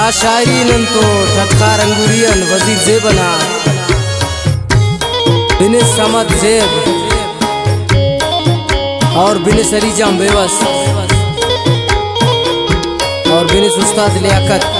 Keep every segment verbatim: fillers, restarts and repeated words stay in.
دا شاعری نن تو ٹھٹکار انگوری آن وزیر زیب انا بنس صمد زیب اور بنس علی جان بیوس اور بنس استاد لیاقت۔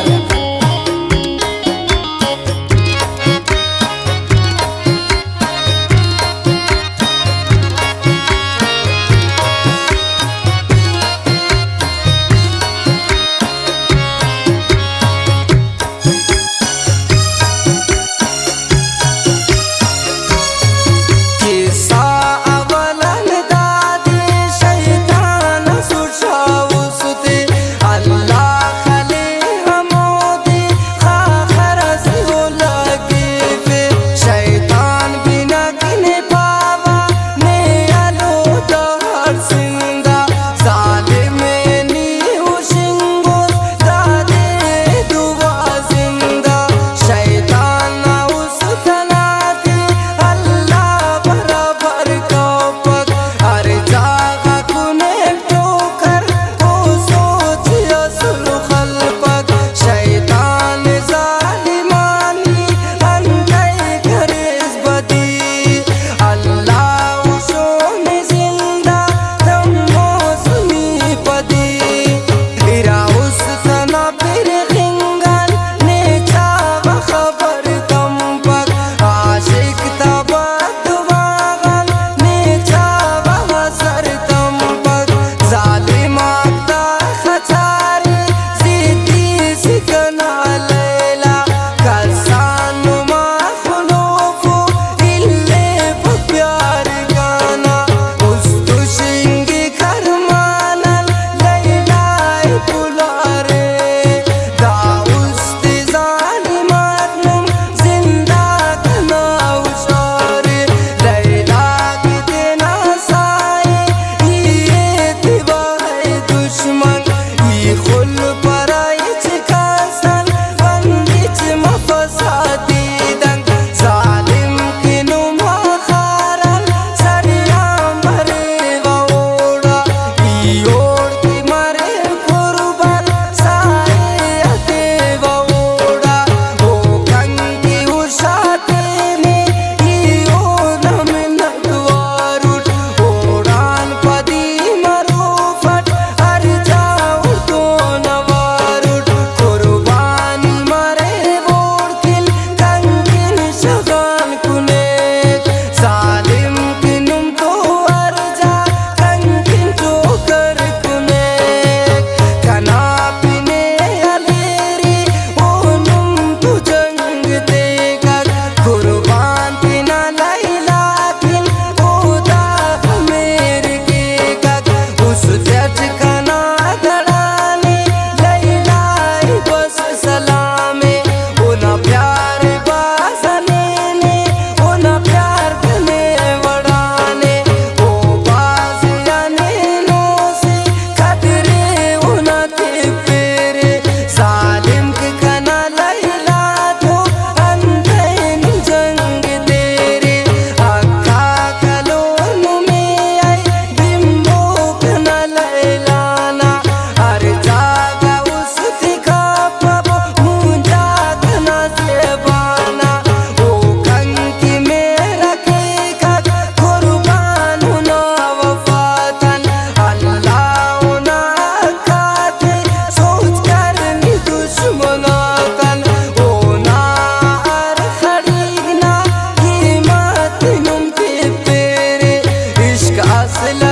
کسہ اول آن دادے شیطان ئس اُشا اُستے، اللہ خلے ہمودے خاخر ئسے او لگیفے۔ شیطان بنگ نے پاوہ نے ہلو دا ہر زندہ، ظالم نی ہشنگوس دادے دعا زندہ۔ شیطان نا است ئنا تے اللہ برابر کپک، ہر جاگہ کنے ٹوکر او سوچ اسل خلپک۔ شیطان ظالمانی انتئے کریس بدی، اللہ ہشون زندہ تموس نی پدی۔ ارا است ئنا پرغنگ آن نے چاوہ خبر تمپک، عاشق تا بد دعا غان نے چاوہ سر تمپک۔ ظالم آک تا خچارے ضدی سے کنا لیلا، کسان نما خلوفو الیپک پیار کنا۔ است شنگک ارمان آن لیلا ءِ پلارے، دا است ظالم آک نم زندہ کنا ہشارے۔ لیلا کہ تینا سائے ای ایتبا اے دشمن، ای خل پرا ہچ کس آن بند ہچ مفسا دیدن۔ ظالم کہ نما خاران سر آن بریوہ اوڑا، ای اوڑ کہ مرے قربان سائے ہتیوہ اوڑا۔ او کنکے ہشا تینے ای اونا منت وار اٹ، اوڑان پدی مروفٹ ہر جاؤ تون اوار اٹ۔ قربانی مرے اوڑکن کنکن شغان کنیک، ظالم کہ نم تو ہر جا کنکن چوکر کنیک۔ کنا پن ءِ ہلیری او نم تو جنگ تیکک، قربان تینا لیلا کن او دا غم ایر کیکک۔ است تیٹ کنا دڑانے لیلا ءِ بس سلام ءِ، اونا پیار بھاز ہنینے، اونا پیار کنے وڑانے، او بھاز ہنینو سے قدر ءِ اونا تپیرے۔ ظالم کہ کنا لیلا تو انتئے نی جنگ تیرے، حقا کلو نمے ءِ بنبو کنا لیلا نا۔ ہر جاگہ است کپبو مونجا کنا زیبانا، او کنکے مہر کیکک قربان اونا وفا تن۔ اللہ اونا حق آتے سوچ کر نی دشمن آتن، اونا ہر خڑینک نا قیمت نم تپیرے۔ عشق اصل